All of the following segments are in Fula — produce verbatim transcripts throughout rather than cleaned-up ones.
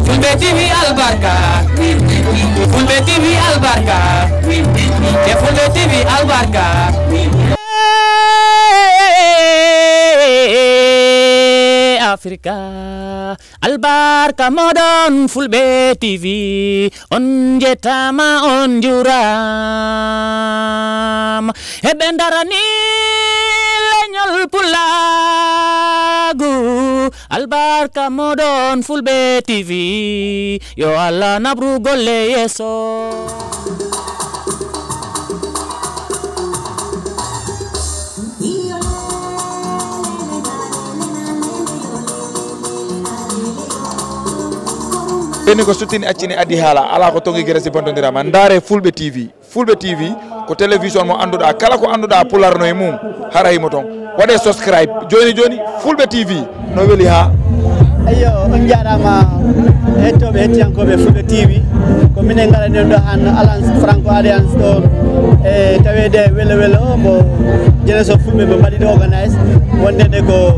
Fulɓe T V albarka. Fulɓe T V albarka. E Fulɓe T V albarka. Afrika. Albarka moɗon Fulɓe T V, on njettama, on njuram. Heɓe darani leñol Pulaagu, albarka moɗon Fulɓe T V, yo Allah naɓru golle yeeso. Ɓenni ko suttini accini addi haala, alaa ko tongi gere si bontondirama. Ndaare Fulɓe T V. Fulɓe T V ko télévision mo annduɗaa. Kala ko annduɗaa Pulaar no e mum, hara himo toon. Waɗee subscribe jooni jooni, Fulɓe T V no weli haa. Eyyo, on njaaraama hettooɓe, hettiyankooɓe Fulɓe T V. Ko minen ngarani on ɗo han Alliance Franco Alliance ɗo, e taweede Welo Welo mo Jeunesse of Fulɓe ɓe mbaɗi ɗo organise wonde nde ko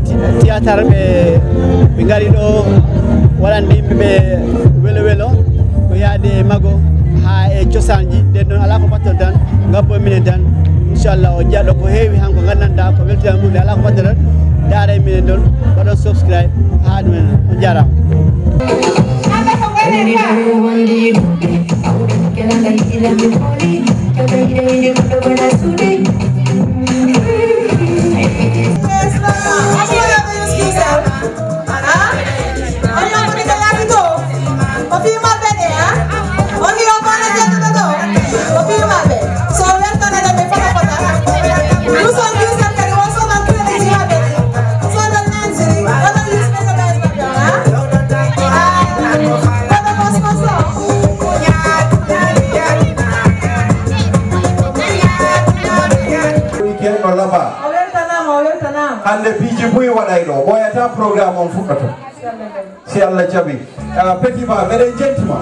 ti-, théâtre ɓe, ɓe ngari ɗo waɗande yimɓe ɓe Welo Welo ko yaade mago haa e cosaanji. Nden noon alaa ko mbaɗton tan, ngabbo minen tan. Inchallah, o jiya ɗo ko heewi han ko nganndanɗaa ko weltinan mum, alaa ko mbaɗton tan, ndaare minen ɗon, waɗon subscribe haa ɗum en. On njaaraama. Weekend no laba. O weltanaama, o weltanaama. Hannde piiji buy waɗay ɗo. Ɓooyata programme on fuɗɗoto. Si Allah jaɓi. Ah, Petit Ba, meɗen jenti ma.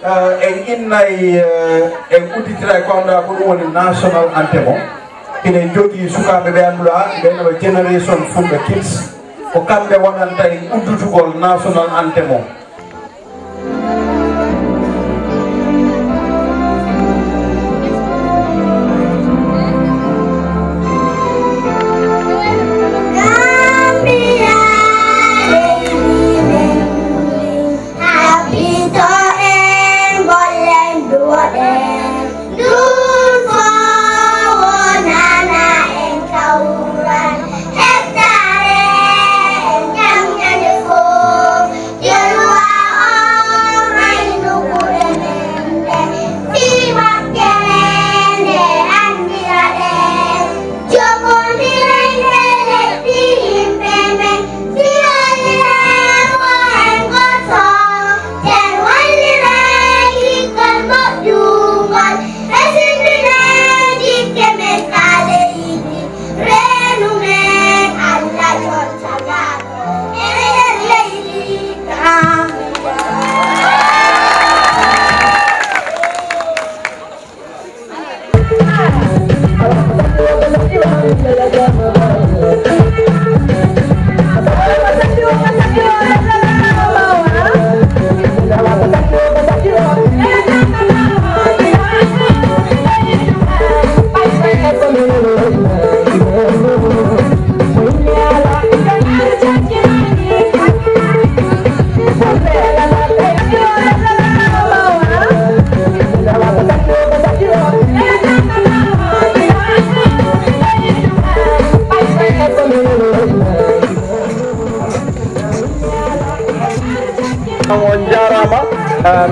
Eh, en innay, eh, en udditiray ko annduɗaa ko ɗum woni national anthem o. Hiɗen jogii sukaaɓe ɓe annduɗaa, ɓe no Generation Fulɓe Kids. Ko kamɓe wonanta en udditugol national anthem o. Happito en, bollen duwoɗen. Ndun fof wonana en kawral, hettaare en ñamñande fof, yo luwa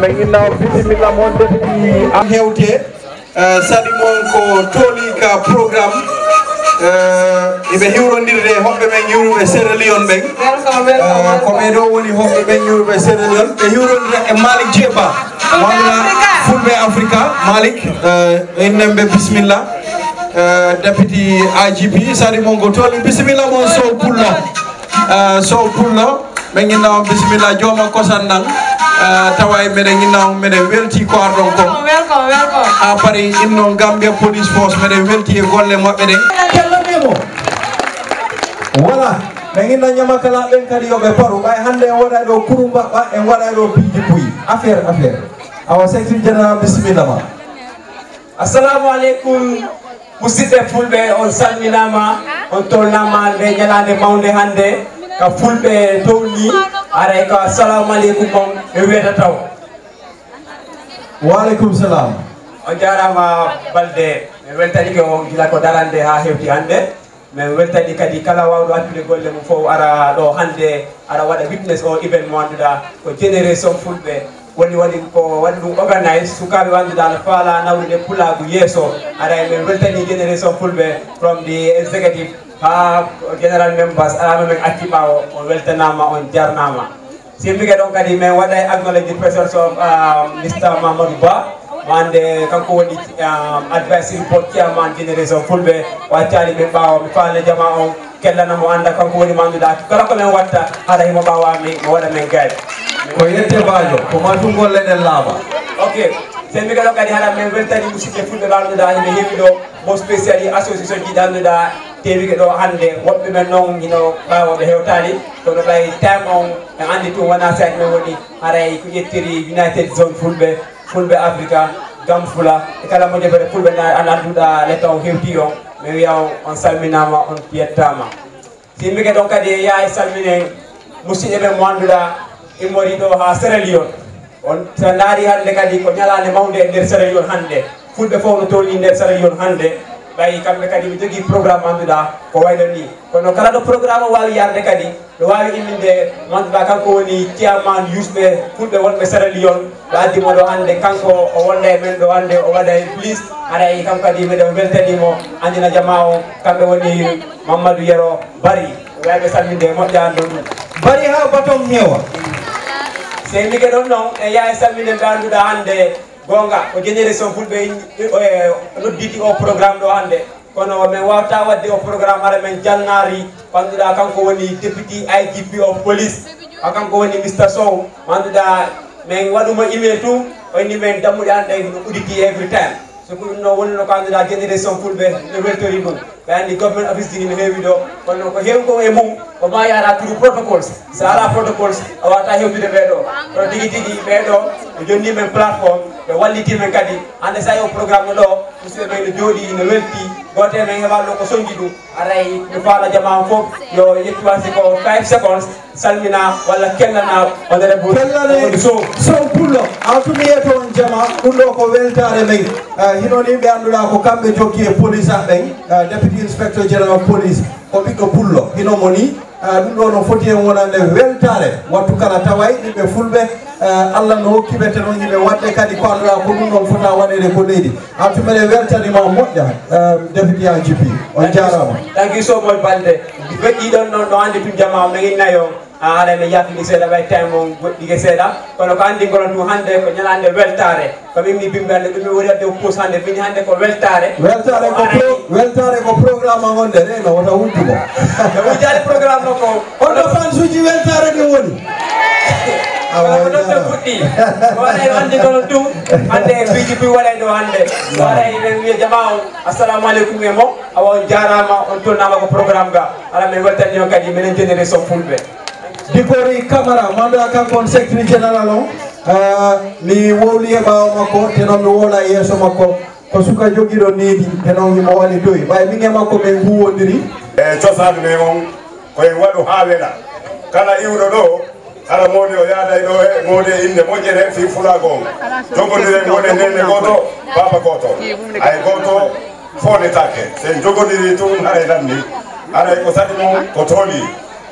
Ɓe inna on bisimilla mon, defti a hewte. Eh, saɗi mon ko tooli ka programme. Eh, iɓe hiwrondirde hoɓɓe men yuruɓe Sierra Leone ɓen. Welcome, welcome, eh, ko welcome. Ɓe ɗo woni hoɓɓe men yuruɓe Sierra Leone. Ɓe hiwrondira e Malik Jeba. Wonga Fulɓe Afrika, Malik, eh, innen ɓe bisimilla. Eh, deputy I G P, saɗi mon ko tooli. Bisimilla mon Sow Pullo. Eh, Sow Pullo. Ɓe nginna on bisimilla jooma kosan nan. Eh, tawa e meɗen nginna on, meɗen welti ko arɗon ko. Welcome, welcome, welcome. A pari inno Gambia Police Force, meɗen welti e golle maɓɓe ɗen. Voilà, ɓe nginna ñamakala ɓen kadi yo ɓe paru. Ɓay hannde en waɗay ɗo kurumba, ɓa en waɗay ɗo piiji puyi. Affaire, affaire. Awa, secrétaire général, bisimilla ma. Assalamu aleykum, musidɓe fulɓe, on salminaama, on tolnaama nde ñalaande mawnde hannde, ka fulɓe towni, aray ko assalamu aleykum on ɓe wiyata taw. Wa aleykum salam. On jaaraama balde, min weltanike on gila ko darande haa hewti hannde. Min weltani kadi kala waawɗo accude golle mum fof ara ɗo hannde, ara waɗa witness o event mo annduɗaa ko Génération Fulɓe woni, waɗi ko waɗi ɗum organise. Sukaaɓe ɓe annduɗaa no faala nawrude pulaagu yeeso. Aray min weltani Génération Fulɓe from the executive haa general members, alaa mo min acci ɓaawo. On weltanaama, on jarnaama. Si en mbike ɗon kadi, min waɗa e acknowledge the presence of, um, Mister Mamadou Ba, mo annde kanko woni, um, advisory board chairman Génération Fulɓe, o accaali min ɓaawo. Mi faala jama on, kellana mo, annda kanko woni mo annduɗaa kala ko min watta, hara himo ɓaawo amin, mo waɗa min guide. Ko yette baajo, ko ma tun golle ɗen laaɓa. Ok, si en mbike ɗon kadi, hara min weltani musidɓe fulɓe ɓe annduɗaa hino heewi ɗo, mo spécial e association ji ɗi annduɗaa teewike ɗo hannde. Woɓɓe men noon hino ɓaawo ɓe hewtaali, kono ɓay time on en anndi tun wonaa site men woni, haray ko ƴettiri United Zone Fulɓe, Fulɓe Africa, Gam Fula, e kala mo jefere fulɓe na, an annduɗaa letta on hewti on, mi wiya on, on salminaama, on yettaama. Si mbike ɗon kadi e yaha e salminen musidɓe men mo annduɗaa immori ɗo haa Sierra Leone. On, so a ndaari hannde kadi ko ñalaande mawnde e nder Sierra Leone hannde. Fulɓe fof no tolni nder Sierra Leone hannde. Ɓay kamɓe kadi ɓe jogii programme annduɗaa ko wayno ni. Kono kala ɗo programme o waawi yarde kadi, ɗo waawi imminde mo annduɗaa kanko woni chairman youth ɓe fulɓe wonɓe Sierra Leone. Ɓe addi mo ɗo hannde, kanko o wonda e men ɗo hannde, o waɗa e police. Haray kanko kadi meɗen weltani mo, anndina jama o, kamɓe woni Mamadou Yero Bari. Wayɓe salminde e moƴƴa ɗon ɗum. Bari haa baton heewa. Sey mike ɗon non, e yaha e salminde ɓe annduɗaa hannde goonga ko Génération Fulɓe, e, nodditi o programme ɗo hannde. Kono min waawta waɗde o programme hara min jalnaali, ko annduɗaa kanko woni Deputy I G P of Police. Haa kanko woni Mister Sow. Mo annduɗaa min waɗuma email tun, o inni min dammuɗe an ɗen no udditi every time. So ko ɗum noon woni no ko annduɗaa Génération Fulɓe no weltori ɗum. Ɓe anndi government office ji no heewi ɗo, kono ko heewi ko e mum, ko ma yahata through protocols. So alaa protocols, a waawata hewtude ɓee ɗo. Kono tigi tigi ɓee ɗo, ɓe jonni men plateforme, ɓe walliti men kadi. Hannde so a yi o programme no ɗo, musidɓe ɓe no jooɗii, no welti. Gooto e men heɓaano ɗo ko soñji ɗum. Aray, mi faala jama on fof, yo yettu wa si ko five seconds. Salmina walla kellana honorable Kellane Amadou Sow. Sow Pullo, a tumi yeto on jama, ɗum ɗo ko weltaare men. Eh, hino ni ɓe annduɗaa ko kamɓe jokki e police aɓe ɓen, eh, Deputy Inspector General of Police, ko ɓiɗɗo Pullo. Hino mo ni, eh, ɗum ɗo no foti en wonande weltaare. Wattu kala taway ɓiɓɓe fulɓe, eh, Allah no hokki ɓe te noon yimɓe waɗde kadi ko annduɗaa ko ɗum ɗon fota waɗeede ko leydi. A tumi eɗen weltani ma moƴƴa, eh, Deputy I G P. On jaaraama. Thank you so much, Balde. Feƴƴi ɗon noon, ɗo anndi tun jama o men innayo. A, haɗa men yaafini seeɗa, ɓay time on goɗɗike seeɗa. Kono ko anndi ngolon tun hannde ko ñalaande weltaare. Ko min mi bimbi hannde, ɗum mi woni wadde o puus hannde, min hannde ko weltaare. Weltaare ko pro-, weltaare ko programme ngon de, reno, wota wujju mo. Ɓe wujjaade programme o ko. Hono fansuuji weltaare ɗin woni? Awa, kono ko ɗon ɓe weltaare fuɗɗi. Ko waɗa e anndi ngolon tun, hannde e piiji puy waɗay ɗo hannde. Waɗay men wiya jama on, assalamu aleykum e mo. Awa, on jaaraama, on tolnaama ko programme ga. Ala men weltani on kadi, minen Génération Fulɓe. Dikori Camara, mo annduɗaa kanko on secrétaire général on. Ah, mi wowli e ɓaawo makko, te noon mi wowla e yeeso makko. Ko suka jogiiɗo needi, te noon himo waɗi toy. Ɓay min e makko men huuwondiri. E cosaan men on, ko en waɗu haa wela. Kala iwɗo ɗo, hara moodi o yaaday ɗo e moodi e innde moƴƴere fii fulaago on. Jogondiren wonen neene gooto, baaba gooto. Hay gooto fooletaake. Si en jogondiri tun, haray lanni. Haray ko saɗi mum ko tooli.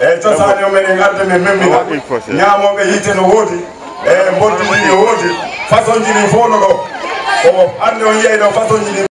E cosaan o meɗen arde men memmina. Ñaamooɓe yiite no woodi. E mbottidi ɗi woodi, façon ji ɗin fof no ɗo. Omo hannde on yiyay ɗo façon ji ɗin.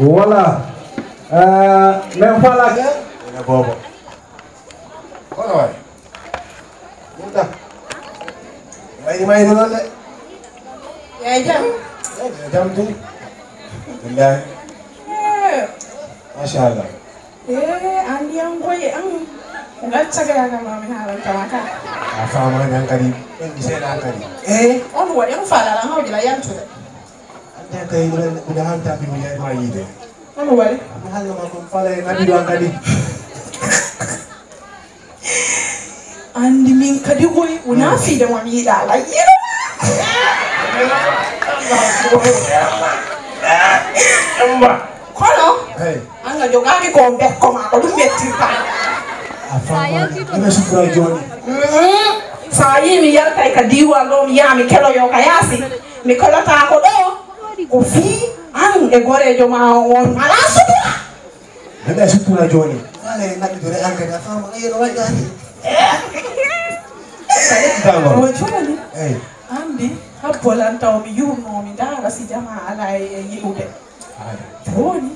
Voilà. Eh, min faalaa ene boobo. Kono waay. Ɗum tan. Mayri mayri noon de. Yaay jam. Eh, jam tun. Billahi. Eh. Machallah. Eh, anndi an koye an. Ngal cagayaka ma mi haalantama ka. A faamaani an kadi. Ɓen mi seeɗa an kadi. Eh, on waɗi on faalaa lan hawjila yaltude. Ante kay mbiɗa hanta ɓe mi yayma yiide. Hono waɗi? Mi haalna ma kon fala e nabi ɗon kadi. Anndi min kadi koy wona fiide ma mi yiɗa ala yiɗo. Kono an a jogaaki ko on bekko ma ko ɗum mettirta. A faamaani ina sukura jooni. Sa yii mi yaltay ka diiwal ɗo mi yaha mi keloyo ka yaasi. Mi kolataako ɗo ko fii an e goreejo ma on alaa sutura. Mbeɗa sutura jooni. Wala e naɓɓitore an kadi a faama ayo no waɗɗaani. O jooni. Eyi. Anndi habbo lan taw mi yurno mi ndaara si jama alaa e yi'ude. Jooni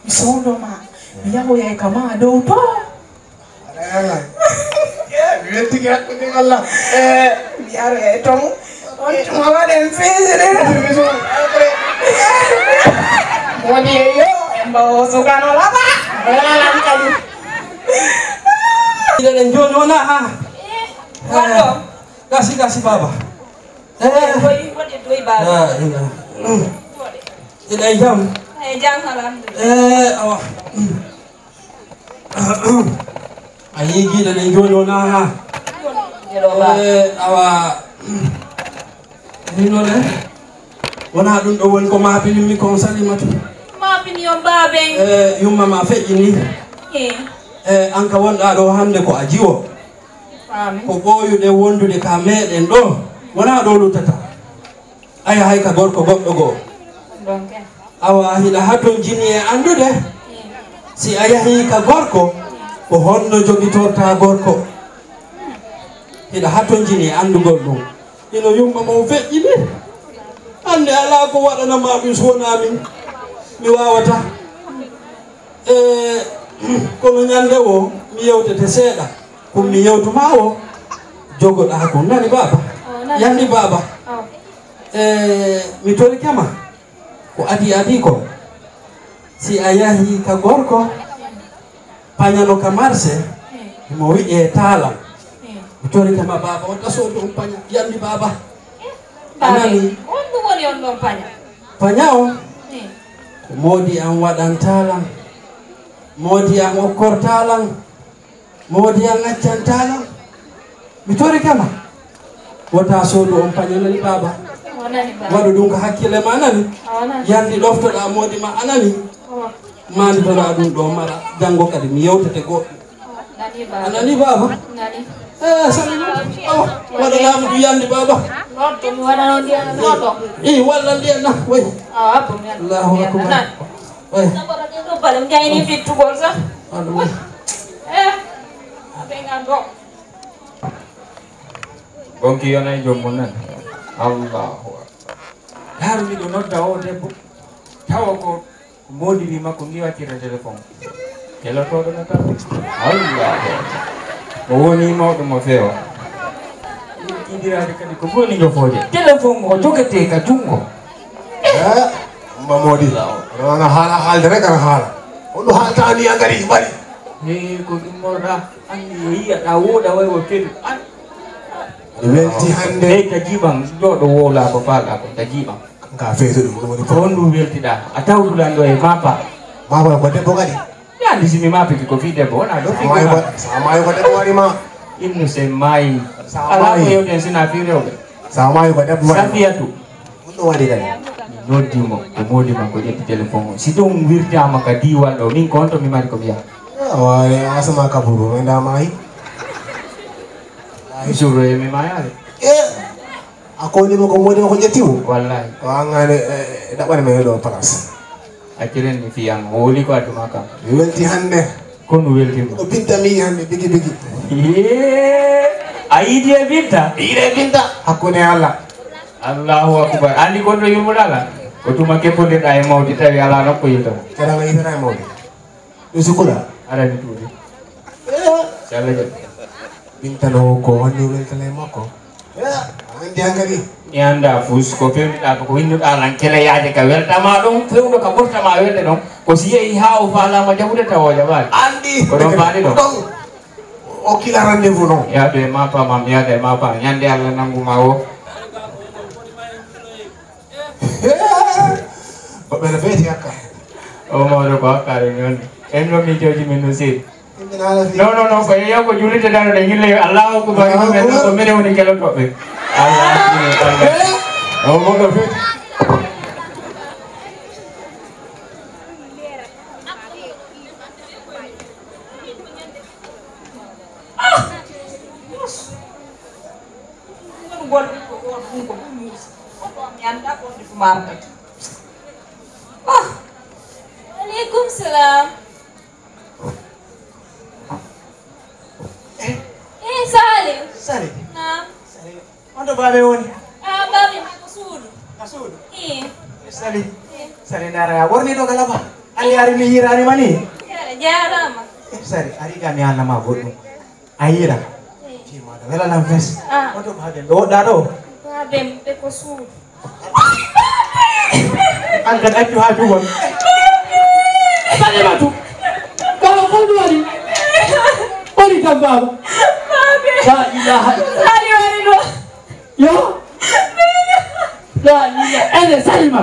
mi soondo ma mi yahoyay ka ma dow to. Mi wettike hakkunde Allah. Eh, mi aroya e ton. On tuma waɗen feesere. Woni e yo en mbawo sukano laba. Wala lan kadi. Ina ɗen jooni wona ha. Wonɗo. Gasi gasi baba. Eh. Doy wode doy baba. Ah, ina. Ina e jam. E jam alhamdulillah. Eh, awa. A yiigiiɗo ɗen jooni wonaa haa. Eh, awa. Hino ne wonaa ɗum ɗo woni ko maapininmi kon Salimatu. Maapini on baaben. Eh, yumma ma feƴƴini. Eh. Eh, an ka wonɗaa ɗo hannde ko a jiwo. Faami. Ko ɓooyuɗe wondude ka meeɗen ɗo wonaa ɗo luttata. A yahay ka gorko goɗɗo goo. Awa hiɗa hatonjini e anndude si a yahii ka gorko ko honno jogitortaa gorko. Hiɗa hatonjini e anndugol ɗum. Hino yumma mo feƴƴini. Hannde alaa ko waɗana ma ɗum so wonaa min. Mi waawataa. E kono ñande o mi yewtete seeɗa ko mi yewtuma o jogoɗa ko nani baba. Yandi baba. E mi torikema ko adi adi ko si a yahi ka gorko pañano ka marché mo wiƴe talam. Mi torikema baba on tasoto on paña yandi baba. Anani. On ɗum woni on ɗon paña. Paña o ko moodi an waɗantaa lan. Moodi an okkortaa lan. Moodi an accantaa lan. Mi torike ma. Wota soodu on paña nani baaba. Waɗu ɗum ko hakkille ma nani. Yandi ɗoftoɗa moodi ma anani. Manditoɗa ɗum ɗo mara janngo kadi mi yewtete goɗɗum. A nani baba? Eh, sali waɗa laamu ɗum yandi baba. I walla ndiyan na way. Allahu akbar. Way. Ɗum jayni fittugol sa. Allahu. Eh. Aɓe ngando. Bonki yonay joom mum nan. Allahu akbar. Daaru miɗo nodda o debbo tawa ko moodi wi makko ngi waccirta téléphone. Kelotooɗo no tawi. Allahu akbar. O woni mawɗo mo feewa. Ɗiɗiraade kadi ko boni ñofooje téléphone o jogete ka junngo. Eh, mba moodi. Rona haala haalde rek ana haala. Honno haalta ni a ngari mbaɗi. He ko ɗum morɗa anni o yiya ɗa wooda way o kelu an. Welti hannde. Ey ka jiiɓan ɗo ɗo wowla ko faalɗa ko ka jiiɓan. Ka feeto ɗum ɗum woni ko honɗum weltiɗa a tawdulan ɗo e mapa. Mapa ko debbo kadi. Yandi si mi mapiki ko fii debbo wona ɗo fii. Sa maayo ko debbo waɗi ma. Innu se maayi. Ala ko yewten sina fii rewɓe. Sa maayo ko debbo waɗi ma. Safiyatu. Ɗum waɗi kadi. Mi noddi mo ko moodi ma ko ƴetti téléphone o si ɗum wirtama ka diiwal ɗo min ko honto mi mari ko mi yaha. Awa asama kaburu mi ndamayi. Surro e mi mayaade. Eh. A kowni mo ko moodi ma ko ƴetti mo. Wallahi. O angani ɗaɓɓani men ɗo place. Acciren mi fiyan o woli ko adduma kam. Mi welti hannde. Ko no welti mo. Ko binta mi hannde bigi bigi. A yiidi e binta. Yiide binta. Hakkunde Allah. Allahu akbar. Andi kon no yurmuɗa la. Ko tuma keppondirɗa e mawdi tawi alaa nokku yilto mo. Kadi Allah yitana e mawdi. Ɗum sukula. Arani tuuti. Calla jam. Min tan o ko wanni weltana e makko. Andi hankadi. Mi annda fus ko fewniɗa ko winnuɗa lan kele yaade ka weltama ɗum fewndo ka ɓurtama welde ɗon ko si yehi ha o falama jaɓude tawa o jaɓani. Andi. Ko ɗon faali ɗon. Ɗon. O kila rendez-vous non. Yaadu e ma pama mi yaada e ma pama ñande Allah nanguma o. Ko ɓe no feeti hakka. O mawɗo ko hakkaare mi on en no miijooji men no seeɗi. Non non non ko yeeyo ko juulirte dano ɗe yille yo allahu akbar ɗum men ko minen woni kelotoɓe. Allah akbar. O mawɗo feeti. Ngol ɓiɗɗo o ɗum ko ɗum muusi. Ko ɗo mi annda ko wonde ko martata. Ah. Aleykum salam. Eh, Salim. Salim. Naam. Salim. On to baabe woni? Ah, baabe ma ko suudu. Ka suudu? Eh. Salim. Eh. Salim dara ya worni ɗo ka laba. Andi ari mi yirani mani. Yara jarama. Eh, Salim, ari ga mi annama goɗɗum. A yiɗa? Timaɗo wela lan fes. Ah. Oto baden ɗo woɗɗa ɗo. Baden ɓe ko suudu. An kan accu ha jugol. Salimatu. Kawa ko ɗum waɗi? Waɗi kam baba. La ilaha illallah. Sali waɗi ɗo. Yo. La ilaha ene Salima.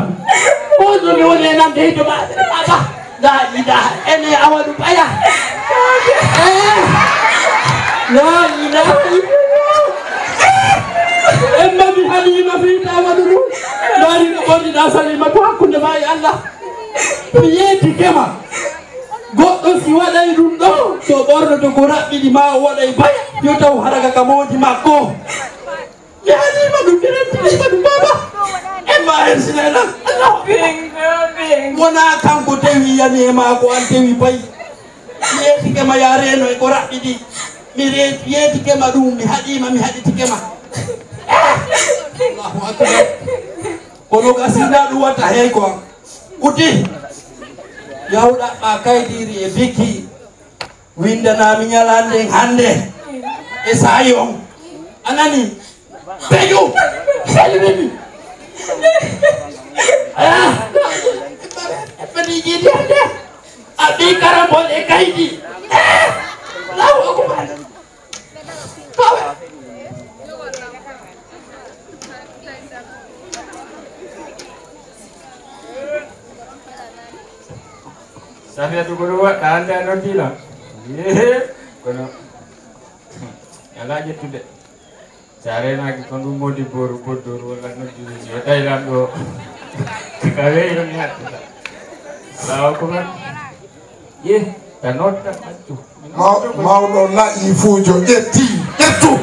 On ɗo mi woni e nande hito ma. Aba. La ilaha ene Awadu Baya. Eh. La ilaha illallah. En mami Halima fi ta Awadu ɗum. Dari ko ɓorɗiɗa Salima to hakkunde ma e Allah. Mi yeeti kema. Goɗɗo si waɗay ɗum ɗo so ɓornoto ko raɓɓiɗi ma o waɗay baya yo taw haraka ka moodi makko. Mi haɗiima ɗum, mi rentinima ɗum, baba. En ma hersinay lan. Allahu akbar. Wona kanko dewi yani e ma ko an dewi bayi. Mi yeetike ma ya reeno e ko raɓɓiɗi. Mi re- yeetike ma ɗum, mi haɗiima, mi haɗitike ma. Allahu akbar. Kono ka sinda ɗum watta hey ko an. Kuti. Yawɗa ɓa kaydiri e biki. Windanami ñalande hande e sayon. A nani? Peƴu. Salmini. Ah. Fadi jidi hande. Abi karambol e kaydi. Ah. Allahu akbar. Kawe. Safiyatu ko ɗum waɗɗa hannde a noddiima. Ehe, kono alaa ƴettude. So a reenaaki ko ɗum modi booru poddooru walla noddude si o tawi lan ɗo. Ka weeyo mi hattata. Allahu akbar. Ye, ta notta accu. Maw- mawɗo la'i fuujo ƴetti ƴettu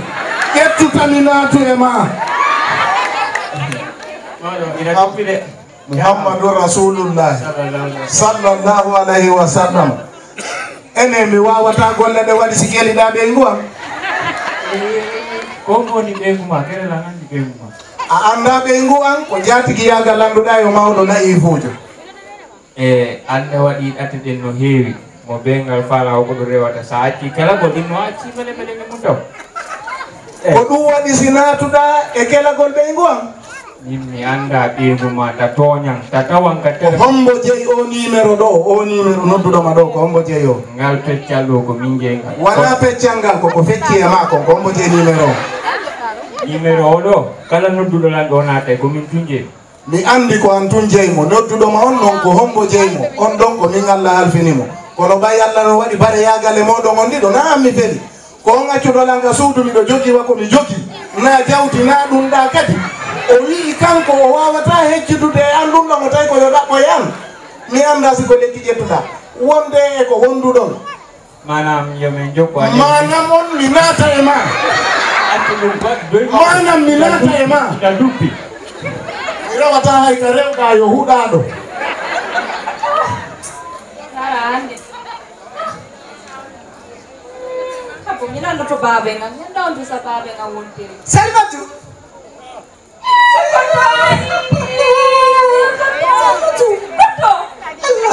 ƴettu tani naatu e ma. Mawɗo ina tuppi de. Muhammadu Rasulullah. Sallallahu alaihi wasallam. Ene mi wawata golle ɗe waɗi si keliɗa ɓeygu am. Ko woni ɓeygu ma kene lan andi ɓeygu ma. A anda ɓeygu am ko jatigi yaga landuɗa yo mawɗo la'i fuujo. E annde waɗi ɗatte ɗen no heewi mo beengal faala o ko ɗum rewata so a accii kelagol ɗin no a accii mele mele ne mum taw. Ko ɗum waɗi si naatuɗa e kelagol ɓeygu am. Min mi annda ɓeygu ma ta tooñan ta tawan ka tele. Hombo jeyi o numéro ɗo o numéro nodduɗo ma ɗo ko hombo jeyi o? Ngal peccal ɗo ko min jeyi ngal. Wala peccal ngal koko fecci e ma kon ko hombo jeyi numéro o? Numéro o ɗo kala nodduɗo lan ɗo naatay ko min tun jeyi. Mi anndi ko an tun jeyi mo nodduɗo ma on non ko hombo jeyi mo on ɗon ko min allah halfini mo. Kono ɓay allah no waɗi bare yaagal e moɗon on ɗiɗo na an mi feli. Ko on accuɗo lan ka suudu miɗo jogi wa ko mi jogi na jawdi na ɗum ɗa kadi. O wi'i kanko o wawata hejjidude e an ɗum ɗon o tawi ko yo ɗaɓɓo e an. Mi annda si ko lekki ƴettuɗa wonde e ko honduɗon. Maanaam yo min jokku a manam on mi naata e ma. Accu ɗum ba doy manam mi naata e ma. Ka duppi. Mi rewata hay ka rewɗa yo huɗaɗo. Sara hande. Habo mi nandoto baabe ngal mi anda on dusa baabe ngal wontiri. Salmatu.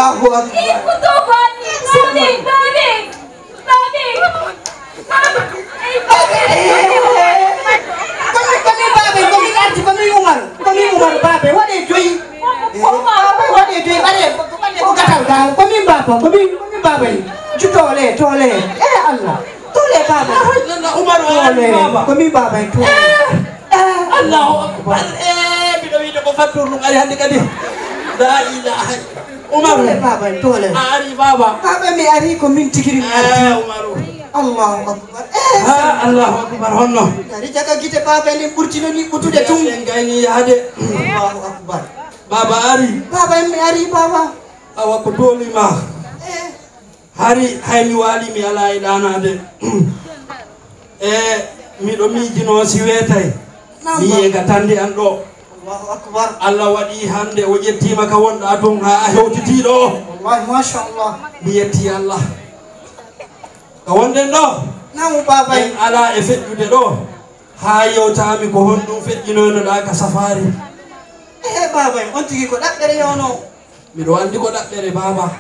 Allahu akbar. Ikuto ko ni. Babe, babe, babe. Babe. Ko min, ko min babe, ko min arti, ko min Umar, ko min Umar babe, waɗe joyi. Eh, babe, waɗe joyi, ɓaɗe, ɓaɗe ko gatal ga, ko min baba, ko min, ko min babe. Ju tole, tole. Eh, Allah. Tole babe. Umar o ari baba. Ko min babe, tole. Eh. Eh. Allahu akbar. Eh, miɗo wiide ko fattur ɗum ari hannde kadi. La ilaha. Umaru. Tole, baaba, tole. A ari, baaba. Baaba, mi ari ko min tigi mi ari. Eh, Umaru. Allahu akbar. Eh, ha, Allahu akbar, honno? Ari jaga gite baaba, eɗen ɓurtino ni ɓutude tun. En gayni yaade. Allahu akbar. Baaba ari. Baaba, mi ari, baaba. Awa ko dooli ma. Eh. Hari hay mi waali mi alaa e ɗaanaade. E miɗo miijinoo si weetay. Naam, mi yi'e ka tandi an ɗoo. Allahu akbar. Allah waɗi hannde o ƴettiima ka wonɗaa tun haa a hewtitii ɗoo. Wallahi, masha Allah. Mi yettii Allah. Ka wonɗen ɗoo. Naam, baaba. En alaa e feƴƴude ɗoo. Haa yewtaami ko honɗum feƴƴinoynoɗaa ka safaari. Ehe, baaba, on tigi ko ɗaɓɓere yewno. Miɗo anndi ko ɗaɓɓere, baaba.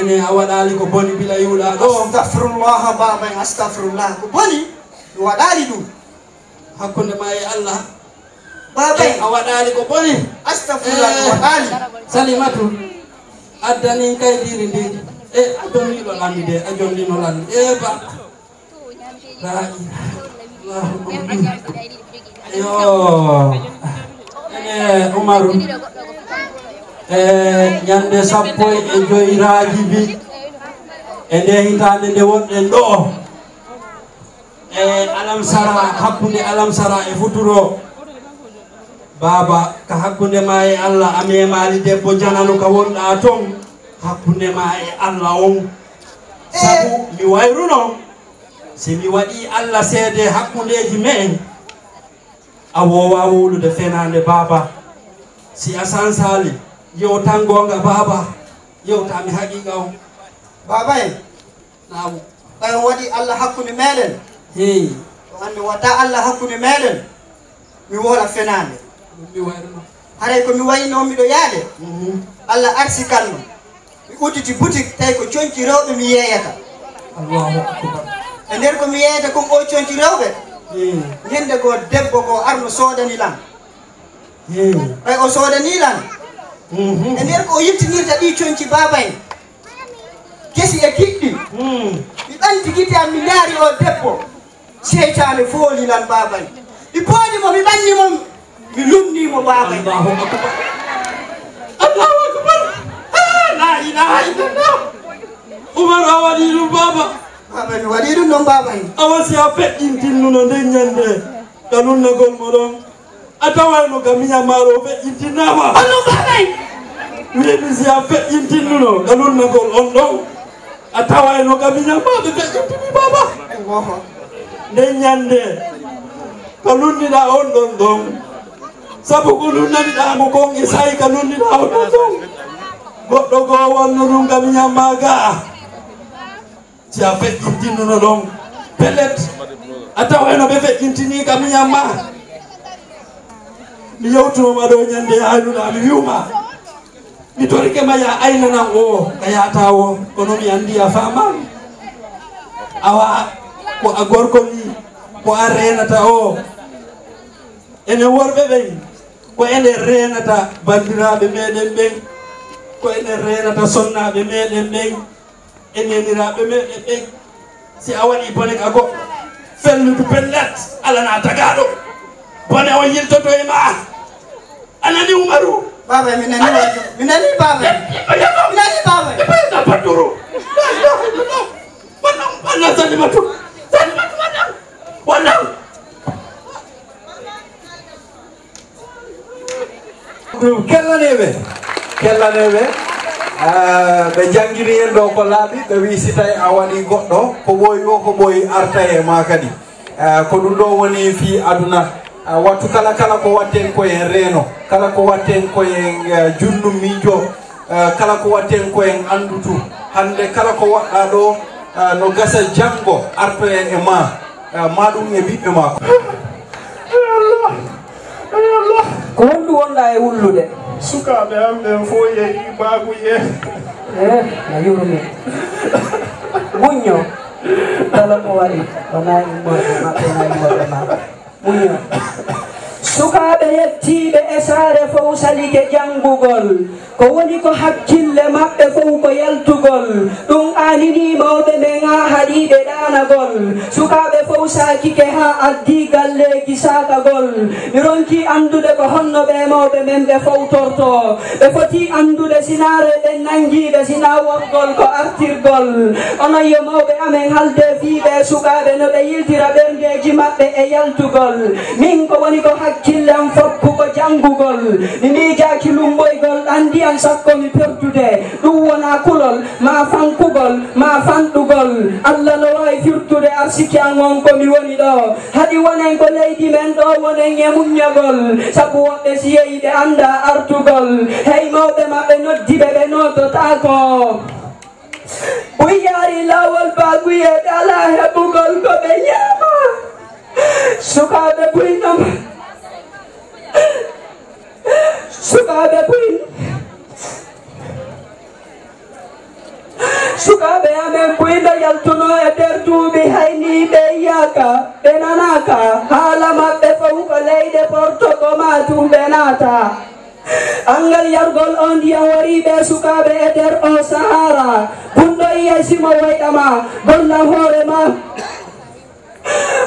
Ene a waɗaali ko boni bila yuuɗaa ɗoo. Astafirullah, baaba, astafirullah. Ko boni, mi waɗaali ɗum. Hakkunde ma e Allah. Baaba. Eh, a waɗaali ko boni. Astafirullah, mi waɗaali. Salimatu, addanin kaydiiri ndin. Eh, a jonnino lanni de, a jonnino lanni. Eh, ba. La ilaha illallah. Yo. Eh, Umaru. Eh, ñande sappo e joy Raajibi. E nde hitaande nde wonɗen ɗoo. E alamsara, hakkunde alamsara e futuro. Baaba, ka hakkunde ma e Allah, a memaali debbo janano ka wonɗaa ton. Hakkunde ma e Allah on. Sabu mi wayruno. Si mi waɗii Alla seede hakkundeeji me'en, a woowaa wowlude fenaande, baaba. Si a sansaali, yewtan goonga, baaba. Yewtan mi haqiiqa on. Baaba en, naam, ɓay on waɗii Alla hakkunde meɗen. Hey. O anndi wata Alla hakkunde meɗen. Mi woola fenaande. Ɗum mi wayruno. Haray ko mi wayno miɗo yaade. Mhm. Alla arsikanno. Mi udditi butik, tawi ko conci rewɓe mi yeeyata. Allahu akbar. E nder ko mi yeeyata kon o conci rewɓe, mm, ñande goo debbo goo arno soodani lan. Mm. Ɓay o soodani lan. Mhm. E nder ko o yiltinirta ɗi conci baaba en. Kesi e kiɗɗi. Mm. Mi ɓanti gite am, mi ndaari o debbo. Seytaane fooli lan baabay. Mi pooli mo, mi ɓanni mo, mi lumnii mo baabay. Allahu akbar. Allahu akbar. Ah, la ilaha illallah. Umar, a waɗii ɗum, baaba. Baaba, mi waɗii ɗum ɗon, baabay. Awa si a feƴƴintinnuno nden ñande ka lunnagol mo ɗon. A tawayno ka miñan maa ɗo feƴƴintinnaama. Honno baabay? Wiimi si a feƴƴintinnuno ka lunnagol on ɗon, a tawayno ka miñan maa ɓe feƴƴintini baaba. Nden ñande ka lunniɗaa on ɗon ɗon, sabu ko lunnaniɗaa mo kon e sa'i ka lunniɗaa on ɗon ɗon, goɗɗo goo wonno ɗum ka miñan maa gaa. Si a feƴƴintinnuno ɗon, pellet, a tawayno ɓe feƴƴintinii ka miñan maa. Mi yewtuno ma ɗo ñande yaanuɗaa, mi wi'u ma, mi torike ma ya aynanan o ka yaata o, kono mi anndi a faaman. Awa, ko a gorko ni, ko a reenata o. Enen worɓe ɓen, ko enen reenata banndiraaɓe meɗen ɓen, ko enen reenata sonnaaɓe meɗen ɓen. E neeniraaɓe meɗen ɓen, si a waɗii bone ka goɗɗo, felludu pellet, alanaa tagaaɗo. Bone on yiltoto e maa. A nanii, Umaru? Baaba, mi nanii waaju. Mi nanii, baaba. Mi nanii, baaba. Ɓe ɓeyda battoro. La ilaha illallah. Wannan, wannan Salimatu. Salimatu, wannan. Wannan. Ɗum kellaneeɓe, kellaneeɓe, ah, ɓe njanngini en ɗo ko laaɓi, ɓe wii si tawi a waɗii goɗɗo, ko ɓooyi o, ko ɓooyi arta e maa kadi. Ah, ko ɗum ɗo woni fii aduna. Ah, wattu kala, kala ko watten ko en reeno, kala ko watten ko en, eh, junndu miijo, eh, kala ko watten ko en anndutu. Hannde kala ko waɗɗaa ɗo, eh, no gasa janngo artoya e maa, eh, maa ɗum e ɓiɓɓe maa. Ko honɗum wonɗaa e wullude? Sukaaɓe am ɓen fof yehi baaguye. Eh, na yurmi. Muñño. Kala ko waɗi, wonaa immorde maɓɓe, wonaa immorde maɓɓe. Muñño. Sukaaɓe yettiiɓe e saare fof salike janngugol. Ko woni ko hakkille maɓɓe fof ko yaltugol. Ɗum aaninii mawɓe men haa haɗi ɓe ɗaanagol. Sukaaɓe fof saakike haa addi galleeji saakagol. Mi ronkii anndude ko honno ɓee mawɓe men ɓe fowtortoo. Ɓe foti anndude sinaare ɓen nanngiiɓe sinaa worgol ko artirgol. Onon yo mawɓe amen haalde fii ɓee sukaaɓe no ɓe yiltira ɓerndeeji maɓɓe e yaltugol. Min ko woni ko hakkille am foppu ko janngugol. Mi miijaaki lummboygol ɗan ndiyan sakko mi perdude. Ɗum wonaa kulol, maa fankugol, maa fanɗugol. Alla no waawi firtude arsiki an on ko mi woni ɗoo. Haɗi wonen ko leydi men ɗoo wonen e muññagol. Sabu woɓɓe si yehi ɓe anndaa artugol. Hey mawɓe maɓɓe noddi ɓe ɓe noototaako. Buy yaari laawol baaguyeeɓe alaa heɓugol ko ɓe ñaama. Sukaaɓe buy no Sukaaɓe buy, sukaaɓe amen buy no yaltunoo e nder duuɓi hayniiɓe yiyaaka, ɓe nanaaka, haala maɓɓe fow ko leyɗe Porto ko maa tun ɓe naata. Anngal yargol oo ndiyan warii ɓee sukaaɓe e nder oo sahaara. Bunɗo yi'ay si mo woyɗa ma, golla hoore ma.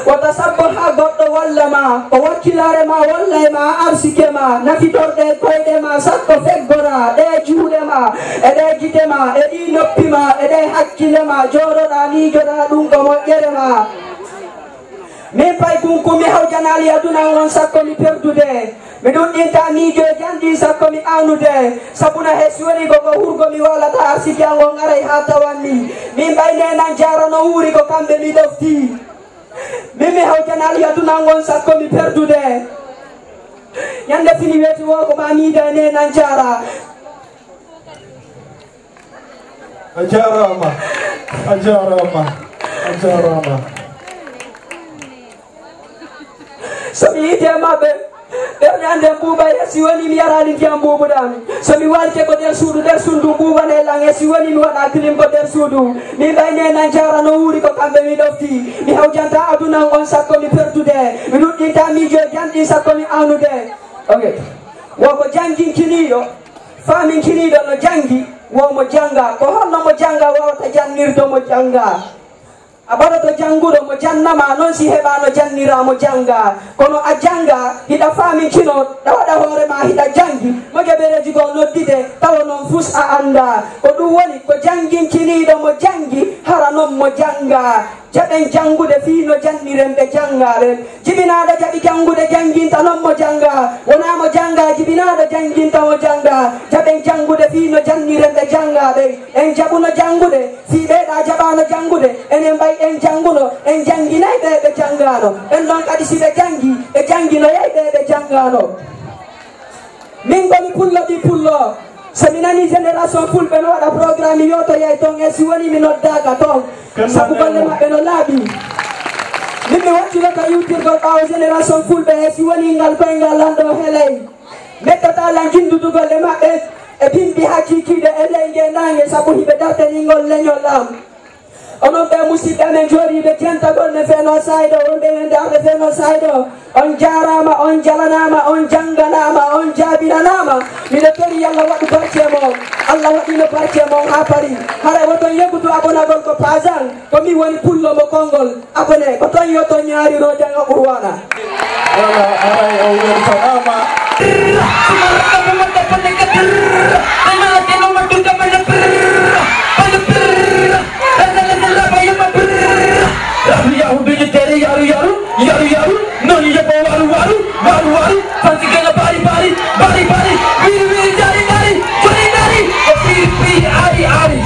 Wota sabbo haa goɗɗo walla ma, o wakkilaare ma wallay ma, arsike ma, nafitorɗe koyɗe ma, sakko feggoraa ɗee juuɗe ma, e ɗee gite ma, e ɗii noppi ma, e ɗee hakkille ma, jooɗoɗaa miijoɗaa ɗum ko moƴƴere ma. Min pay kunku mi hawjanaali aduna on sakko mi perdude. Mi ɗuɗɗinta miijo e janɗi sakko mi aanude. Sabu na he si woni ko ko hurgo mi waalata arsike an on aray haa tawan mi. Min ɓay neenan jaara no wuuri ko kamɓe mi ɗofti. Min mi hawjanaali aduna ngon sakko mi perdude. Ñande fini weeti woo ko maa miida e neenan jaara. A jaaraama, a jaaraama, a jaaraama. So mi yiide e maɓɓe, ɓe ñande mbuuɓa e si woni mi yaraali ndiyam mbuuɓuɗaa mi. So mi waalike ko nder suudu, nder suudu mbuuɓane lan e si woni mi waɗa kilim ko nder suudu. Min ɓay neenan jaara no wuuri ko kamɓe mi ɗofti. Mi hawjanta aduna on sakko mi perdude. Mi ɗuɗɗinta miijo e janɗi sakko mi aanude. Ok. Wo ko jannginkiniiɗo, faaminkiniiɗo no janngi, wo mo jannga. Ko honno mo jannga wawata jannirde mo jannga? A ɓadoto jannguɗo mo jannama, non si heɓaano jannira mo jannga. Kono a jannga, hiɗa faaminkino, ɗa waɗa hoore ma hiɗa janngi, mo geɓereeji goo noddide, tawa non fus a annda. Ko ɗum woni, ko jannginkiniiɗo mo janngi, hara non mo jannga. Jaɓen janngude fii no janniren ɓe jannga ɓen. Jibinaaɗo jaɓi janngude jannginta non mo jannga. Wonaa mo jannga, jibinaaɗo jannginta mo jannga. Jaɓen janngude fii no janniren ɓe jannga ɓen. En jaɓuno janngude, fii ɓeeɗa jaɓaano janngude, enen ɓay en jannguno, en jannginay ɓe ɓe janngaano. Ɓen ɗon kadi si ɓe janngi, ɓe jannginoyay ɓe ɓe janngaano. Min ko mi pullo ɓii pullo. So mi nanii génération fulɓe no waɗa programme, mi yootoyay ton e si woni mi noddaaka ton. Sabu golle maɓɓe no laaɓi. Min mi wakkilota yiwtirgol ɓaawo génération fulɓe e si woni ngal koyngal lan ɗoo helay. Mettata lan jinndudugol e maɓɓe e bimbi hakiikiiɗe e ley ngee naange sabu hiɓe dartaningol leñol am. Onon ɓee musiɓɓe amen jooɗiiɓe jentagol men Feno Sayɗo, wonɓe men darde Feno Sayɗo, on jaaraama, on jalanaama, on jannganaama, on jaabinanaama. Miɗo tori Yalla waɗu barke e mon. Allah waɗiino barke e mon haa Paris. Haray woton yeggutu abonagol ko page an, ko min woni pullo mo konngol. Abonné, ko toon yo toon ñaari rojan o Qur'aana. Wala, aray o weltanaama. Yahu yahu, yahu yahu, non yebo waru waru, waru waru. Fansi gana bari bari, bari bari. Wiri wiri, dari dari, dari dari. Piri piri, ari ari.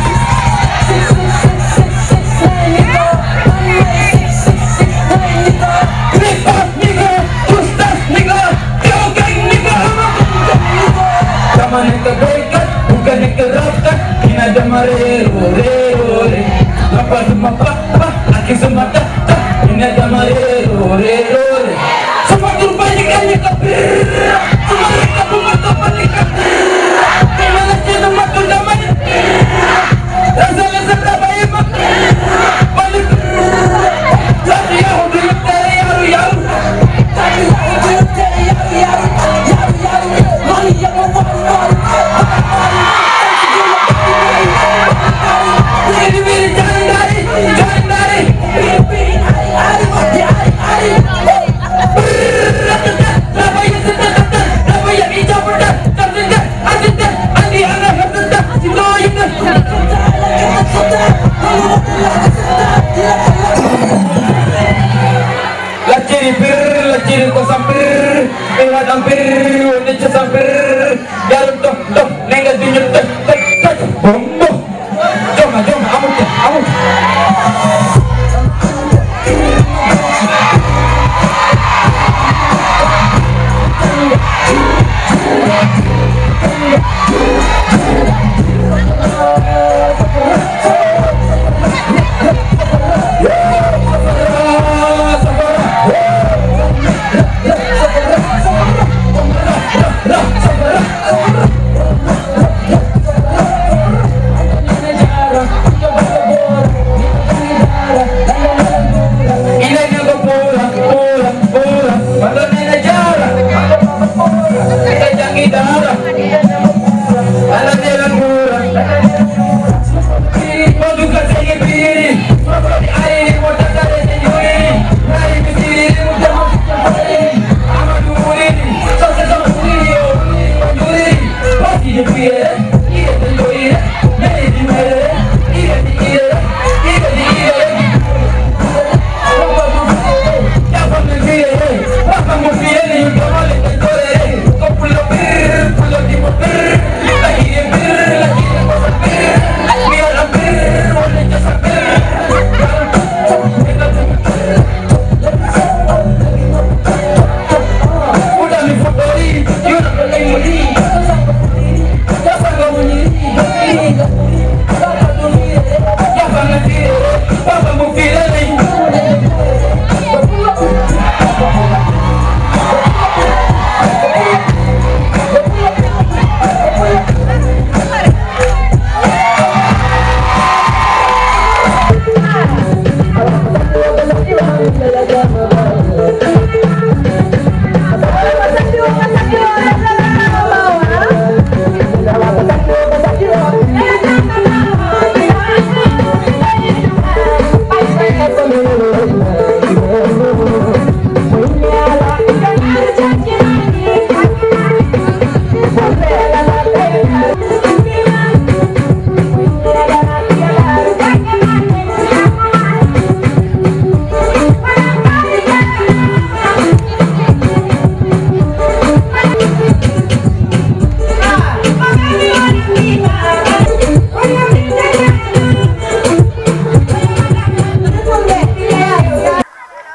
Big boss nigga, two stars nigga, go gang nigga. Dama nekk béykat, bugga nekk rapkat, dina dama réero, réero, ré. Papa du ma pa, pa, ak sama ta, ta, dina dama réero, réero, ré. Sama tur bañ a gañ ko. Sama rakk bu ma toppati ko. Dina la jënd ma tur dama ne.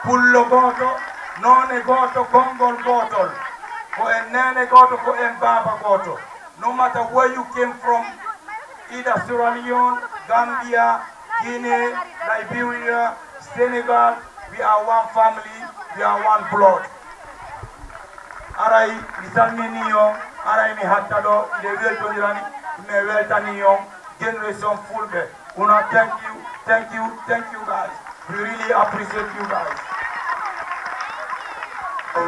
Pullo gooto, noone gooto, konngol gootol. Ko en neene gooto, ko en baaba gooto. No matter where you came from, either Sierra Leone, Gambia, Guinea, Liberia, Senegal, we are one family, we are one blood. Aray mi salmini on, aray mi hatta ɗo, nde weltondirani, mi weltani on, generation Fulɓe. Una, thank you, thank you, thank you guys. We really appreciate you guys. Uh,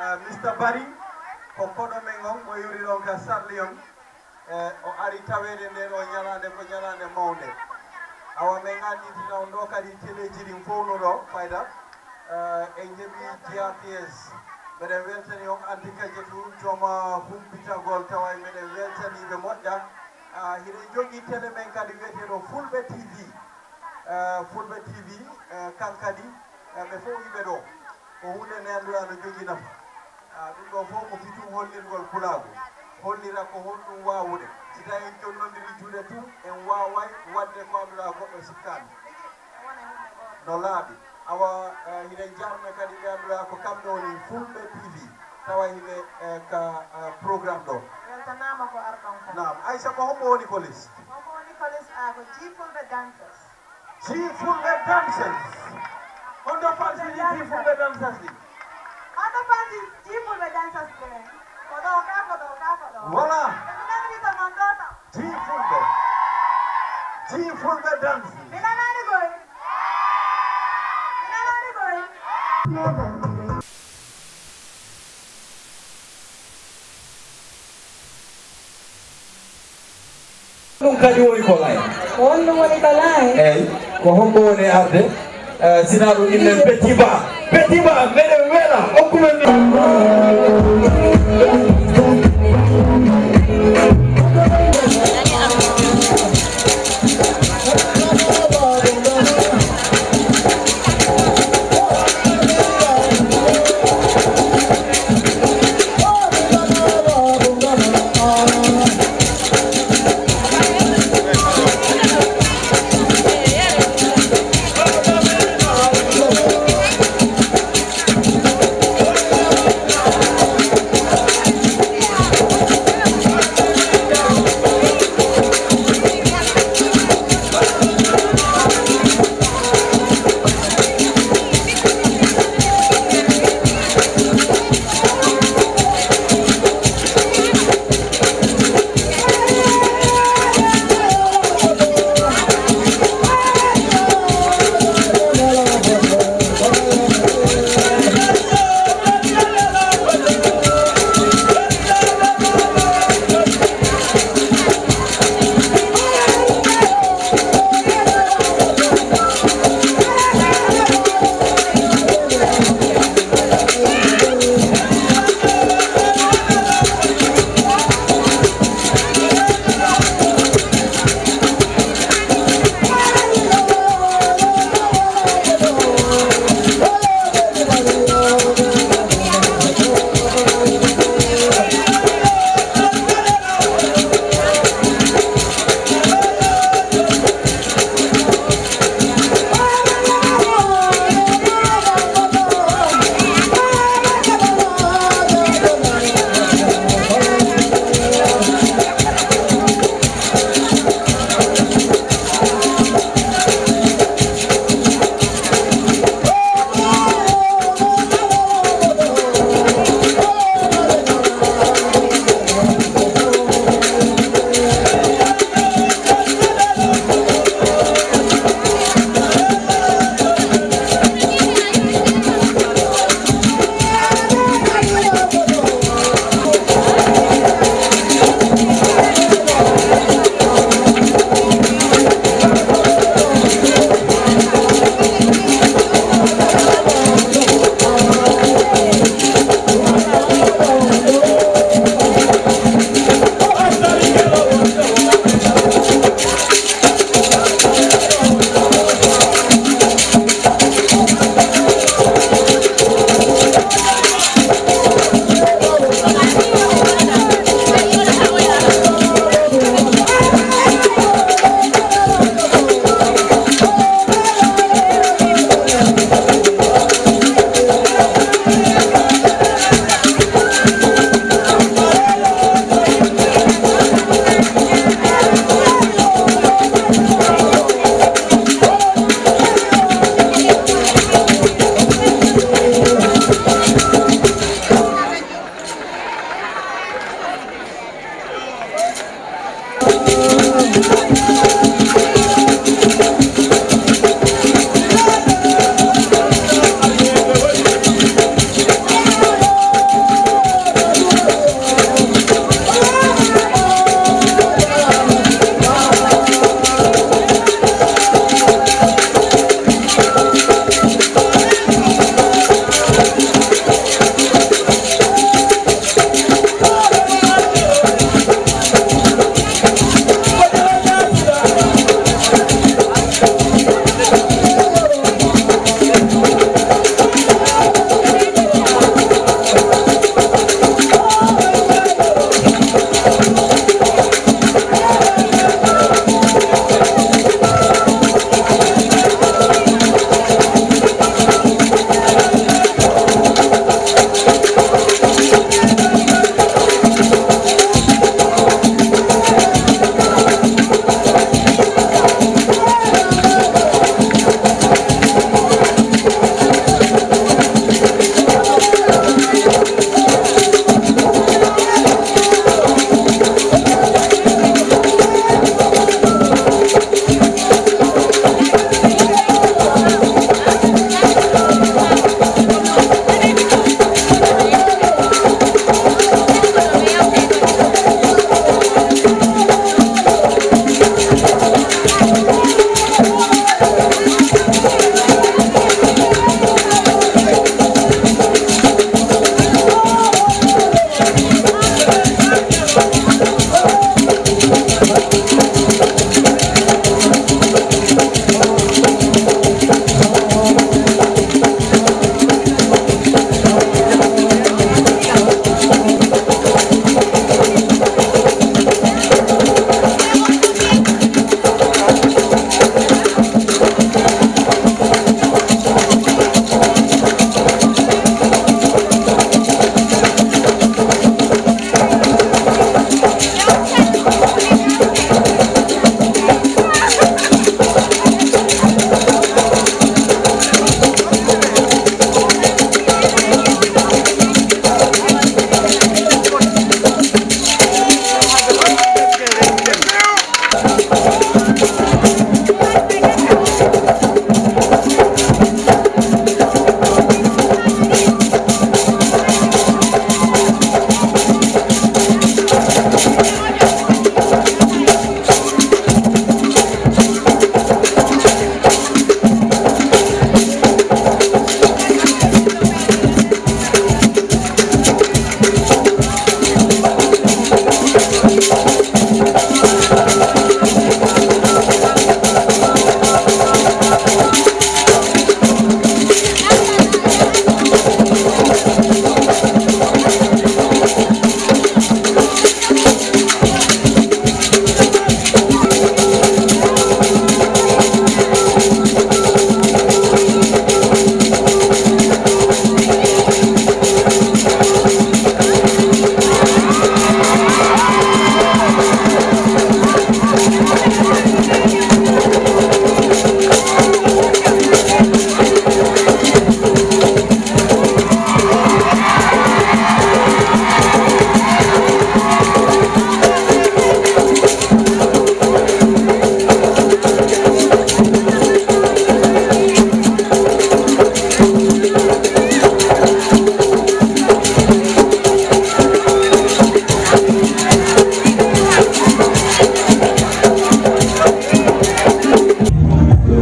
uh, Mister Barry, ko koɗo men on, mo yuri ɗon ka Sierra Leone. E, o ari taweede ndee ɗoo ñalaande, ko ñalaande mawnde. Awa, men ngannditina on ɗoo kadi teleeji ɗin fof no ɗoo fayda. E, en njeɓii G R T S. Mbeɗen weltani on Anti Kajatu, jooma humpitagol, tawa meɗen weltanii ɓe moƴƴa. A, hiɗen jogii tele men kadi wiyeteeɗo Fulɓe T V. E, Fulɓe T V, e, kan kadi, e, ɓe fof iɓe ɗoo. Ko huunde nde annduɗaa no jogii nafa. A, ɗum ɗoo fof ko fitum hollirgol pulaagu. Hollira ko honɗum waawude. Si tawii en jonnondiri juuɗe tun, en waaway waɗde ko annduɗaa goɗɗo sikkaani. No laaɓi. Awa, e, hiɗen jarna kadi ɓe annduɗaa ko kamɓe woni Fulɓe T V. Tawa hiɓe, e, ka, e, programme ɗoo. Weltanaama ko arɗon kam. Naam. Aïcha, ko hombo woni kolis? Hombo woni kolis? A, ko G Fulɓe Dancers. G Fulɓe Dancers. On ɗo fansi G Fulɓe Dancers ɗi? On ɗo fansi G Fulɓe Dancers ɗi? Ko ɗo ka, ko ɗo ka, ko ɗo. Voilà. Ko ɗum woni to non ɗo to. G Fulɓe. G Fulɓe Dancers. Mi nanaani koy. Mi nanaani koy. Ɗum kadi woni ko lay. Ko honɗum woni ko lay? Eey, ko hombo woni arde? Eh, sinaa ɗum innen Petit Ba. Petit Ba, meɗen wela, okkumen ni.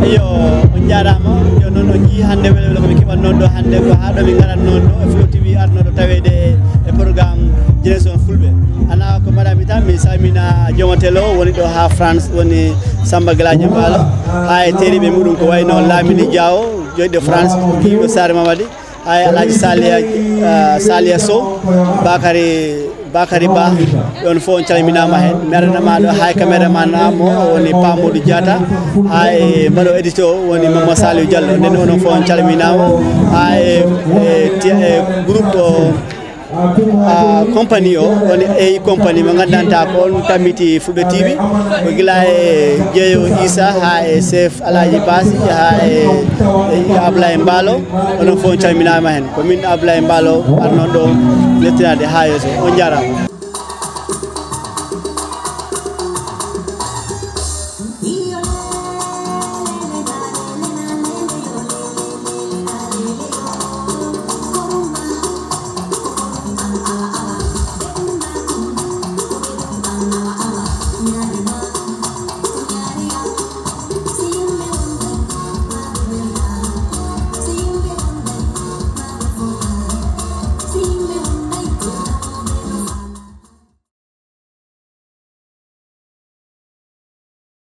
Iyo, on njaaraama. Jooni noon, on njiyii hannde welo welo ko min keɓat noon ɗo hannde, ko haa ɗo min ngarat noon ɗo e Flow T V arnooɗo taweede e programme Génération Fulɓe. Ana ko mbaɗaa mi tan, mi salmina jooma télé o woni ɗo haa France, woni Samba Galadio Mballo, haa e teeriiɓe muɗum ko wayi no Lamine Diaw, joɗɗo France, Guido Sarr Mamadi, haa e Alhaji Saliya, ah, Saliya Sow, Bakary, Bakary Ba, on fof on calminaama heen. Mi aranama ɗo haa e caméraman am o woni Pa Modou Diatta, haa e mbaɗo édito o woni Mamadou Saliou Diallo. Nden onon fof on calminaama, haa e, e ti-, e groupe o, ah, compagnie o, woni A I compagnie mo nganndantaa ko on tammiti Fulɓe T V, ko gila e Jeeyo Issa haa e chef Alhaji Basi, haa e, e Ablaye Mballo, onon fof on calminaama heen. Ko min Ablaye Mballo arnoon ɗo yettinaade haa yeeso. On njaaraama.